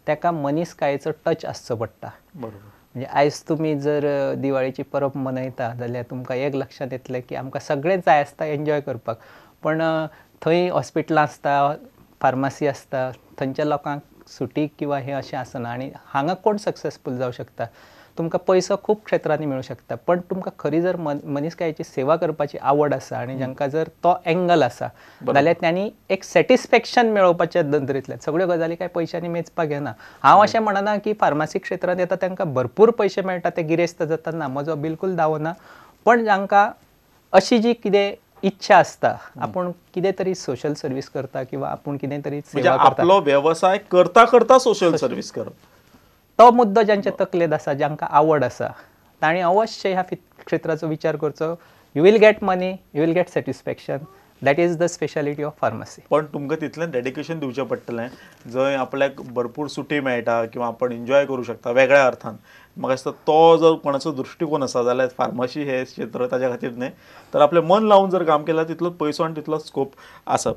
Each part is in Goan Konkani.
ताका मनीसकायेचो टच आसचो पडटा. बरोबर. म्हणजे आयज तुमी जर दिवाळीची परब मनयता जाल्यार तुमकां एक लक्षांत येतलें की आमकां सगळें जाय आसता एन्जॉय करपाक, पण थंय हॉस्पिटलां आसता, फार्मासी आसता, थंयच्या लोकांक सुटी किंवा हें अशें आसना. आनी हांगा कोण सक्सेसफूल जावं शकता? तुमकां पयसो खूब क्षेत्रांनी मेळूं शकता, पण तुमकां खरी जर मनीसकायेची सेवा करपाची आवड आसा आनी जांकां जर तो एंगल आसा जाल्यार तांणी एक सॅटिस्फॅक्शन मेळोवपाच्या नदरेंतल्यान सगळ्यो गजाली काय पयशांनी मेजपाक येना. हांव अशें म्हणना की फार्मासी क्षेत्रांत येता तांकां भरपूर पयशे मेळटा, ते गिरेस्त जाता, ना, म्हजो बिलकूल दावो ना. पण जांकां अशी जी कितें इच्छा आसता, आपूण कितें तरी सोशल सर्वीस करता किंवा आपूण कितें तरी सेवा करता, आपलो वेवसाय करता करता सोशल सर्वीस करप, तो मुद्दो ज्यांच्या तकलेंत आसा, जांकां आवड आसा, तांणी अवश्य ह्या क्षेत्राचो विचार करचो. You will get money, you will get satisfaction. That is the speciality of pharmacy. पण तुमकां तितलें डेडिकेशन दिवचें पडटलें, जंय आपल्याक भरपूर सुटी मेळटा किंवा आपण एन्जॉय करूं शकता वेगळ्या अर्थान. म्हाका दिसता तो जर कोणाचो दृश्टिकोन आसा जाल्यार फार्मासी हे क्षेत्र ताज्या खातीर न्हय, तर आपलें मन लावन जर काम केल्यार तितलो पयसो आनी तितलो स्कोप आसा.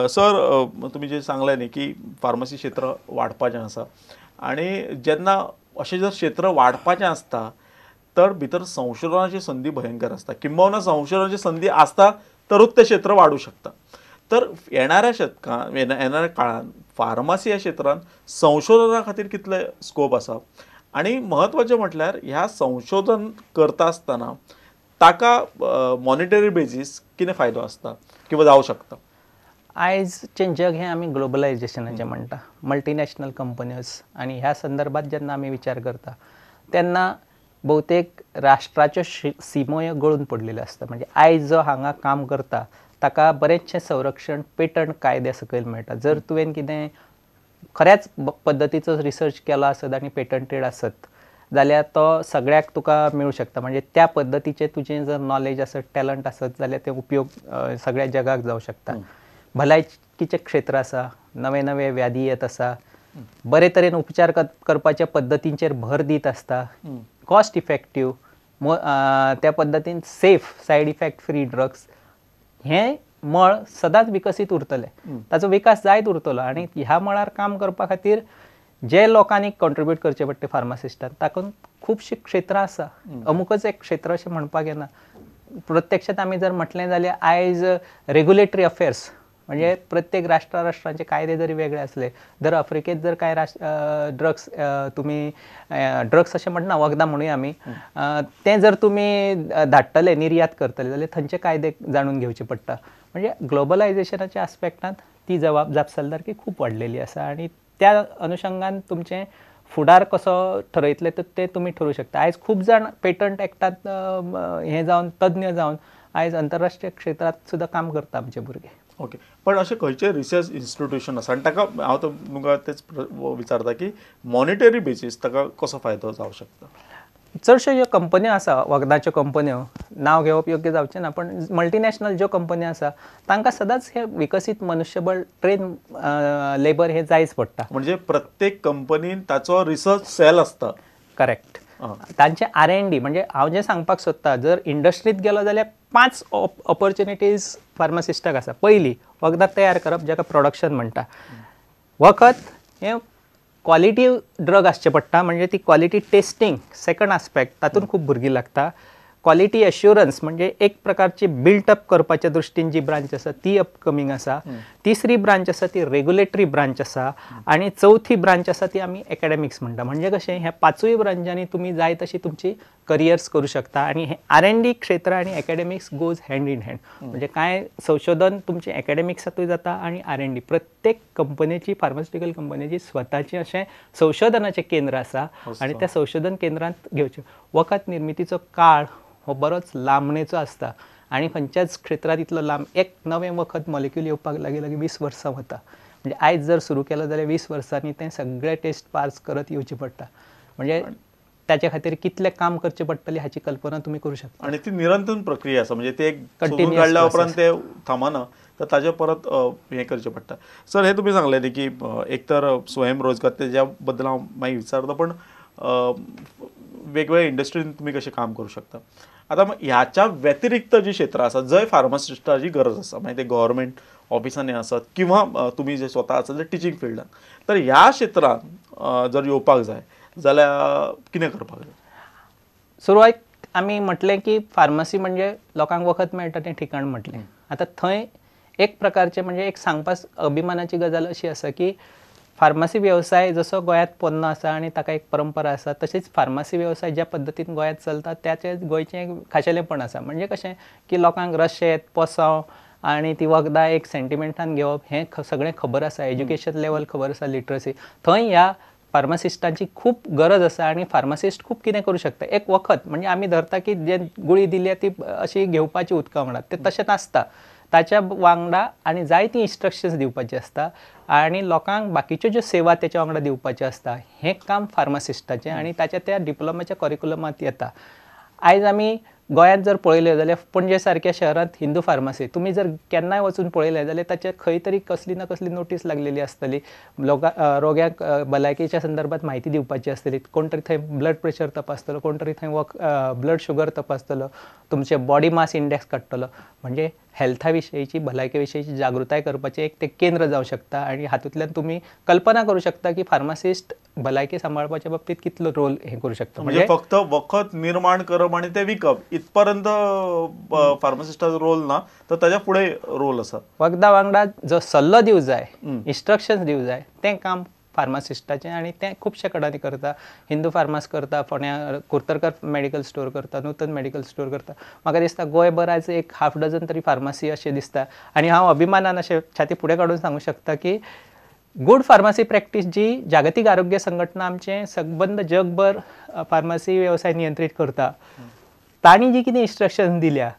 सर, तुमी जे सांगलें न्ही की फार्मासी क्षेत्र वाडपाचें आसा, आनी जेन्ना अशें जर क्षेत्र वाडपाचें आसता तर भितर संशोधनाची संदी भयंकर आसता, किंबहुना संशोधनाची संदी आसता तरूच तें क्षेत्र वाडूं शकता. तर येणाऱ्या शतकान, येणाऱ्या काळान फार्मासी ह्या क्षेत्रान संशोधना खातीर कितले स्कोप आसा, आनी म्हत्वाचें म्हटल्यार ह्या संशोधन करता आसतना ताका मॉनिटरी बेजीस कितें फायदो आसता किंवा जावं शकता? आयजचें जग हें आमी ग्लोबलायजेशनाचें म्हणटा, मल्टीनॅशनल कंपन्योज, आनी ह्या संदर्भात जेन्ना आमी विचार करता तेन्ना बहुतेक राष्ट्राच्यो सिमो ह्यो गळून पडलेल्यो आसता. म्हणजे आयज जो हांगा काम करता ताका बरेंचशें संरक्षण पेटंट कायद्या सकयल मेळटा. जर तुवें कितें खऱ्याच पद्दतीचो रिसर्च केलो आसत आनी पेटंटेड आसत जाल्यार तो सगळ्याक तुका मेळूं शकता. म्हणजे त्या पद्दतीचें तुजें जर नॉलेज आसत, टॅलंट आसत जाल्यार ते उपयोग सगळ्या जगाक जावं शकता. भलायकीचें क्षेत्र आसा, नवे नवे व्याधी येत आसा, बरे तरेन उपचार करपाच्या पद्दतींचेर भर दीत आसता, कॉस्ट इफेक्टीव, त्या पद्दतीन safe, side effect free drugs, हें मळ सदांच विकसीत उरतलें, ताचो विकास जायत उरतलो. आनी ह्या मळार काम करपा खातीर जे लोकांनी कॉन्ट्रिब्यूट करचें पडटा फार्मासिस्टान, तातूंत खुबशीं क्षेत्रां आसा, अमुकच एक क्षेत्र अशें म्हणपाक येना. प्रत्यक्षांत आमी जर म्हटलें जाल्यार आयज रेगुलेटरी अफेर्स म्हणजे प्रत्येक राष्ट्रा राष्ट्रांचे कायदे जरी वेगळे आसले, जर आफ्रिकेत जर कांय ड्रग्स तुमी ड्रग्स अशें म्हणना, वखदां म्हणुया आमी, तें जर तुमी धाडटले, निर्यात करतले जाल्यार थंयचे कायदे जाणून घेवचे पडटा. म्हणजे ग्लोबलायजेशनाच्या आस्पेक्टांत ती जापसालदारकी खूब वाडलेली आसा आनी त्या अनुशंगान तुमचें फुडार कसो ठरयतले तर ते तुमी ठरोवंक शकता. आयज खूब जाण पेटंट एक्टांत हें जावन तज्ञ जावन आयज अंतरराष्ट्रीय क्षेत्रांत सुद्दां काम करता आमचे भुरगे. ओके, पण अशें खंयचे रिसर्च इन्स्टिट्यूशन आसा आनी ताका हांव तुमकां तेच विचारता की मॉनिटरी बेजीस ताका कसो फायदो जावं शकता? चडश्यो ज्यो कंपन्यो आसा, वखदाच्यो कंपन्यो, नांव घेवप योग्य जावचें ना, पण मल्टीनॅशनल ज्यो कंपन्यो आसा तांकां सदांच हे विकसीत मनुष्यबळ, ट्रेन लेबर हे जायच पडटा. म्हणजे प्रत्येक कंपनीन ताचो रिसर्च सेल आसता. करेक्ट. तांचे R&D, म्हणजे हांव जें सांगपाक सोदता, जर इंडस्ट्रींत गेलो जाल्यार 5 ऑपॉर्चुनिटीज फार्मासिस्टाक आसा. पयली, वखदां तयार करप, जाका प्रोडक्शन म्हणटा. वखद हें क्वॉलिटी ड्रग आसचें पडटा, म्हणजे ती क्वॉलिटी टेस्टिंग सेकंड आस्पेक्ट, तातूंत खूब भुरगीं लागता. क्वॉलिटी एश्युरन्स म्हणजे एक प्रकारची बिल्टअप करपाच्या दृश्टीन जी ब्रांच आसा ती अपकमींग आसा. तिसरी ब्रांच आसा ती रेगुलेटरी ब्रांच आसा, आनी चवथी ब्रांच आसा ती आमी एकेडमिक्स म्हणटा. म्हणजे कशें, ह्या 5 ब्रांचांनी तुमी जाय तशी तुमची करियर्स करूं शकता. आनी हे R&D क्षेत्र आनी academics goes hand in hand. म्हणजे कांय संशोधन तुमचें एकेडमिक्सांतूय जाता आनी R&D. प्रत्येक कंपनीची, फार्मास्युटिकल कंपनीची स्वताचें अशें संशोधनाचें केंद्र आसा आनी त्या संशोधन केंद्रांत घेवचें. वखद निर्मितीचो काळ हो बरोच लांबणेचो आसता आनी खंयच्याच क्षेत्रांत इतलो लांब, एक नवें वखद मॉलिक्यूल येवपाक लागीं लागीं 20 वर्सां वता. म्हणजे आयज जर सुरू केलो जाल्यार 20 वर्सांनी तें सगळें टेस्ट पास करत येवचें पडटा. म्हणजे ताचे खातीर कितलें काम करचें पडटलें हाची कल्पना तुमी करूं शकता. आनी ती निरंतर प्रक्रिया आसा, म्हणजे ते सोदून काडल्या उपरांत ते थांबना, तर ताजे परत हें करचें पडटा. सर, हें तुमी सांगलें न्ही की एक तर स्वयं रोजगार तेज्या बद्दल हांव मागीर विचारता, पण वेगवेगळ्या इंडस्ट्रीन तुमी कशें काम करूं शकता. आतां ह्याच्या व्यतिरिक्त जी क्षेत्रां आसा जंय फार्मासिस्टाची गरज आसा, मागीर ते गव्हर्मेंट ऑफिसांनी आसत किंवा तुमी जे स्वता आसा ते टिचींग फिल्डान, तर ह्या क्षेत्रांत जर येवपाक जाय जाल्यार कितें करपाक जाय? सुरवात आमी म्हटलें की फार्मासी म्हणजे लोकांक वखद मेळटा तें ठिकाण म्हटलें. आतां थंय एक प्रकारचें म्हणजे एक सांगपाक अभिमानाची गजाल अशी आसा की फार्मासी वेवसाय जसो गोंयांत पोन्नो आसा आनी ताका एक परंपरा आसा, तशीच फार्मासी वेवसाय ज्या पद्दतीन गोंयांत चलता त्याचें गोंयचें एक खाशेलेंपण आसा. म्हणजे कशें की लोकांक रशेद, पोसांव आनी ती वखदां एक सेंटिमेंटान घेवप हें सगळें खबर आसा, एज्युकेशन लेवल खबर आसा, लिटरसी. थंय ह्या फार्मासिस्टांची खूब गरज आसा आनी फार्मासिस्ट खूब कितें करूं शकता. एक वखद म्हणजे आमी धरता की जे गुळी दिल्या ती अशी घेवपाची उदका वांगडा, तें तशें नासता. ताच्या वांगडा आनी जायतीं इन्स्ट्रक्शन्स दिवपाची आसता आनी लोकांक बाकीच्यो ज्यो सेवा तेच्या वांगडा दिवपाच्यो आसता. हें काम फार्मासिस्टाचें आनी ताच्या त्या डिप्लोमाच्या करिकुलमांत येता. आयज आमी गोंयांत जर पळयलें जाल्यार पणजे सारक्या शहरांत हिंदू फार्मासी तुमी जर केन्नाय वचून पळयलें जाल्यार ताचेर खंय तरी कसली ना कसली नोटीस लागलेली आसतली. लोकां रोग्याक भलायकेच्या संदर्भात म्हायती दिवपाची आसतली. कोण तरी थंय ब्लड प्रेशर तपासतलो, कोण तरी थंय ब्लड शुगर तपासतलो, तुमचे बॉडी मास इंडेक्स काडटलो. म्हणजे हेल्था विशयीची, भलायके विशयीची जागृताय करपाचें एक तें केंद्र जावं शकता आनी हातूंतल्यान तुमी कल्पना करूं शकता की फार्मासिस्ट भलायकी सांबाळपाच्या बाबतींत कितलो रोल हें करूं शकता. म्हणजे फक्त वखद निर्माण करप आनी तें विकप इतपर्यंत फार्मासिस्टाचो रोल ना, तर ताच्या फुडें रोल आसा. वखदा वांगडा जो सल्लो दिवं जाय, इन्स्ट्रक्शन्स दिवं जाय, तें काम फार्मासिस्टाचें आनी तें खुबशे कडेन करता. हिंदू फार्मास करता, फोंड्या कुर्तरकर मेडिकल स्टोर करता, नूतन मेडिकल स्टोर करता. म्हाका दिसता गोंयभर आयज एक हाफ डझन तरी फार्मासी अशें दिसता आनी हांव अभिमानान अशें छाती फुडें काडून सांगूं शकता की गुड फार्मासी प्रॅक्टीस जी जागतीक आरोग्य संघटना आमचें सबंद जगभर फार्मासी वेवसाय नियंत्रीत करता, तांणी जी कितें इन्स्ट्रक्शन दिल्या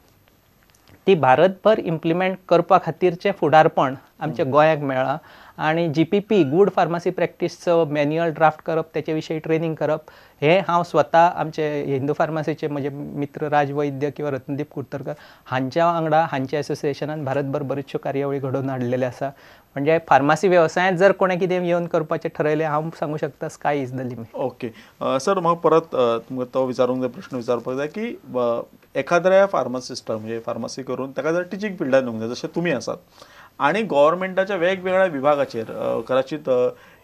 ती भारतभर इम्प्लिमेंट करपा खातीरचें फुडारपण आमच्या गोंयाक मेळ्ळां. आनी GPP good pharmacy प्रॅक्टीसचो मॅन्युअल ड्राफ्ट करप, तेचे विशीं ट्रेनींग करप हें हांव स्वता आमचे हिंदू फार्मासीचे म्हजे मित्र राज वैद्य किंवा रत्नदीप कुर्तरकर हांच्या वांगडा हांच्या एसोसिएशनान भारतभर बऱ्योचश्यो कार्यावळी घडोवन हाडलेल्यो आसा. म्हणजे फार्मासी वेवसायांत जर कोणें कितें येवन करपाचें ठरयलें, हांव सांगूं शकता sky is the limit. Okay sir, म्हाका परत तुमकां तो विचारूंक जाय, प्रश्न विचारपाक जाय की एखाद्र्या फार्मासिस्टाक म्हणजे फार्मासी करून ताका जर टिचींग फिल्डान येवंक जाय जशें तुमी आसात आनी गव्हर्मेंटाच्या वेगवेगळ्या विभागाचेर कदाचित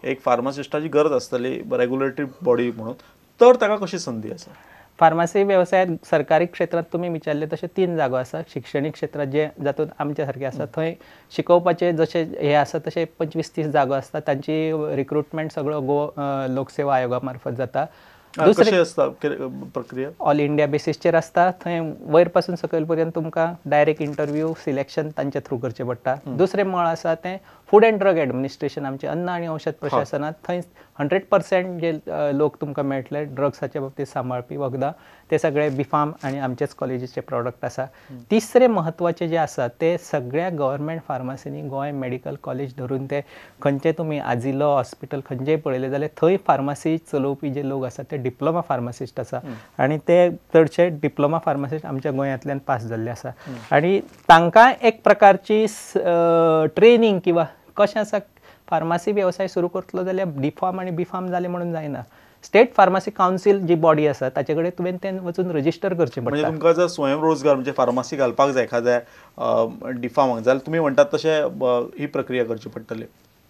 एक फार्मासिस्टाची गरज आसतली रेगुलेटरी बॉडी म्हणून, तर ताका कशी संदी आसा? फार्मासी वेवसायांत सरकारी क्षेत्रांत तुमी विचारले तशें 3 जागो आसा. शिक्षणीक क्षेत्रांत जे जातूंत आमच्या सारके आसा थंय शिकोवपाचे जशें हें आसा तशें 25-30 जागो आसता. तांची रिक्रुटमेंट सगळो गोवा लोकसेवा आयोगा मार्फत जाता. दुसरी आसता प्रक्रिया ऑल इंडिया बेसीसचेर आसता. थंय वयर पासून सकयल पर्यंत तुमकां डायरेक्ट इंटरव्यू सिलेक्शन तांच्या थ्रू करचें पडटा. दुसरें मळ आसा तें फूड अँड ड्रग एडमिनिस्ट्रेशन, आमचें अन्न आनी औषध प्रशासनांत. थंय 100% जे लोक तुमकां मेळटले ड्रग्साच्या बाबतींत सांबाळपी वखदां, ते सगळे बिफार्म आनी आमचेच कॉलेजीचे प्रॉडक्ट आसा. तिसरें म्हत्वाचें जें आसा तें सगळ्या गव्हर्मेंट फार्मासींनी गोंय मेडिकल कॉलेज धरून ते खंयचे तुमी आजिलो हॉस्पिटल खंयचेय पळयलें जाल्यार थंय फार्मासी चलोवपी जे लोक आसा ते डिप्लोमा फार्मासिस्ट आसा आनी ते चडशे डिप्लोमा फार्मासिस्ट आमच्या गोंयांतल्यान पास जाल्ले आसा. आनी तांकां एक प्रकारची ट्रेनींग किंवा कशें आसा फार्मासी वेवसाय सुरू करतलो जाल्यार डिफार्म आनी बिफार्म जालें म्हणून जायना. स्टेट फार्मासी कावन्सील जी बॉडी आसा ताचे कडेन तुवें तें वचून रजिस्टर करचें पडटा. म्हणजे तुमकां जर स्वयंरोजगार म्हणजे फार्मासी घालपाक जाय एखाद्या डिफार्माक जाल्यार तुमी म्हणटात तशें ही प्रक्रिया करची पडटली.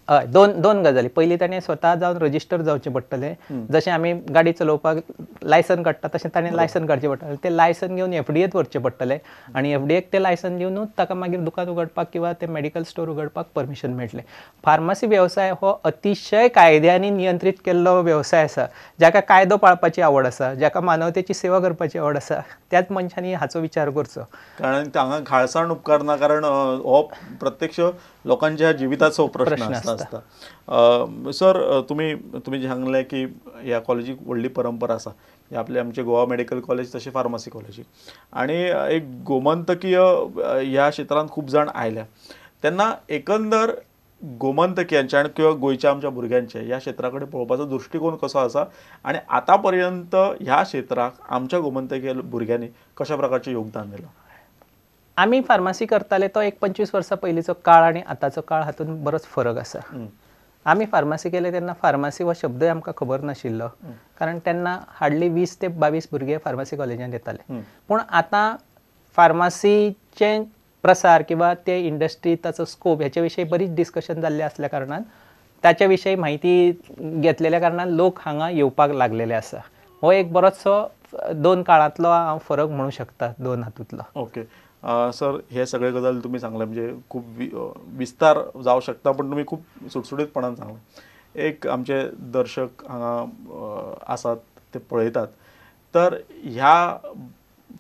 हय, दोन गजाली. पयलीं ताणें स्वता जावन रजिस्टर जावचें पडटलें. जशें आमी गाडी चलोवपाक लायसन काडटा तशें ताणें लायसन काडचें पडटलें. तें लायसन घेवन FDA व्हरचें पडटलें आनी FDA तें लायसन दिवनूच ताका मागीर दुकान उगडपाक किंवा तें मेडिकल स्टोर उगडपाक परमिशन मेळटलें. फार्मासी वेवसाय हो अतिशय कायद्यांनी नियंत्रीत केल्लो वेवसाय आसा. जाका कायदो पाळपाची आवड आसा, जाका मानवतेची सेवा करपाची आवड आसा, त्याच मनशांनी हाचो विचार करचो. कारण हांगा घाळसाण उपकारना, कारण हो प्रत्यक्ष लोकांच्या जिविताचो प्रश्न आसता. सर, तुमी तुमी सांगलें की ह्या कॉलेजीक व्हडली परंपरा आसा, आपले आमचे गोवा मेडिकल कॉलेज तशें फार्मासी कॉलेजीक, आनी एक गोमंतकीय ह्या क्षेत्रांत खूब जाण आयल्या, तेन्ना एकंदर गोमंतकियांचे आनी किंवा गोंयच्या आमच्या भुरग्यांचे ह्या क्षेत्रा कडेन पळोवपाचो दृश्टिकोन कसो आसा आनी आतां पर्यंत ह्या क्षेत्राक आमच्या गोमंतकीय भुरग्यांनी कशा प्रकारचें योगदान दिलां? आमी फार्मासी करताले तो एक 25 वर्सां पयलींचो काळ आनी आतांचो काळ हातूंत बरोच फरक आसा. आमी फार्मासी केले तेन्ना फार्मासी हो शब्दय आमकां खबर नाशिल्लो, कारण तेन्ना हार्डली 20 ते 22 भुरगे फार्मासी कॉलेजांत येताले. पूण आतां फार्मासीचें प्रसार किंवा ते इंडस्ट्री ताचो स्कोप हेचे विशीं बरीच डिस्कशन जाल्लें आसल्या कारणान ताच्या विशयी म्हायती घेतलेल्या कारणान लोक हांगा येवपाक लागलेले आसा. हो एक बरोचसो दोन काळांतलो हांव फरक म्हणू शकता दोन हातूंतलो. ओके सर, हे सगळे गजाल तुमी सांगले म्हणजे खूब विस्तार जावं शकता, पण तुमी खूब सुटसुटीतपणान सांगलें. एक आमचे दर्शक हांगा आसात ते पळयतात, तर ह्या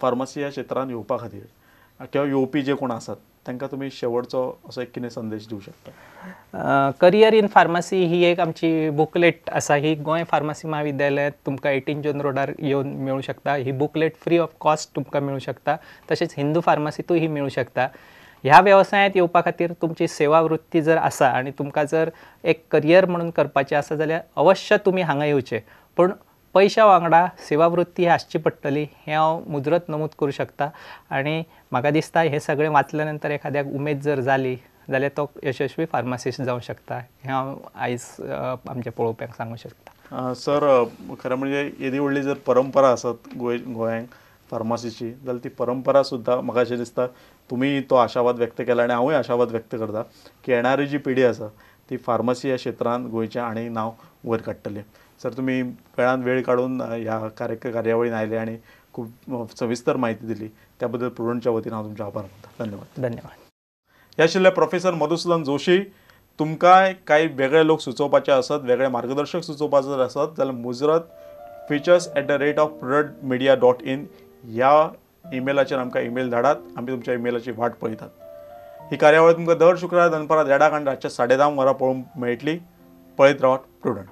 फार्मासी ह्या क्षेत्रांत येवपा खातीर किंवा येवपी जे कोण आसात तांकां तुमी शेवटचो असो एक कितें संदेश दिवं शकता? करियर इन फार्मासी ही एक आमची बुकलेट आसा, ही गोंय फार्मासी म्हाविद्यालयांत तुमकां 18 जून रोडार येवन मेळूं शकता. ही बुकलेट फ्री ऑफ कॉस्ट तुमकां मेळूं शकता, तशेंच हिंदू फार्मासींतूय ही मेळूं शकता. ह्या वेवसायांत येवपा खातीर तुमची सेवावृत्ती जर आसा आनी तुमकां जर एक करियर म्हणून करपाचें आसा जाल्यार अवश्य तुमी हांगा येवचें, पूण पयशा वांगडा सेवावृत्ती ही आसची पडटली हें हांव मुजरत नमूद करूं शकता. आनी म्हाका दिसता हें सगळें वाचल्या नंतर एखाद्याक उमेद जर जाली जाल्यार तो यशस्वी फार्मासिस्ट जावं शकता हें हांव आयज आमच्या पळोवप्यांक सांगूं शकता. सर, खरें म्हणजे येदी व्हडली जर परंपरा आसत गोंयांक फार्मासीची जाल्यार ती परंपरा सुद्दां म्हाका अशें दिसता तुमी तो आशावाद व्यक्त केला आनी हांवूय आशावाद व्यक्त करता की येणारी जी पिढी आसा ती फार्मासी ह्या क्षेत्रांत गोंयचें आनी नांव वयर काडटली. सर, तुमी वेळान वेळ काडून ह्या कार्यावळीन आयले आनी खूब सविस्तर म्हायती दिली, त्या बद्दल प्रुडंटच्या वतीन हांव तुमचें आभार मानता. धन्यवाद. धन्यवाद. हे आशिल्ले प्रोफेसर मधुसूदन जोशी. तुमकां कांय वेगळे लोक सुचोवपाचे आसत, वेगळे मार्गदर्शक सुचोवपाचे जर आसत जाल्यार मुजरत features@prudentmedia.in ह्या इमेलाचेर आमकां ईमेल धाडात. आमी तुमच्या इमेलाची वाट पळयतात. ही कार्यावळ तुमकां दर शुक्रार दनपारां 1:30 आनी रातच्या 10:30 वरां पळोवंक मेळटली. पळयत रावात प्रुडंट.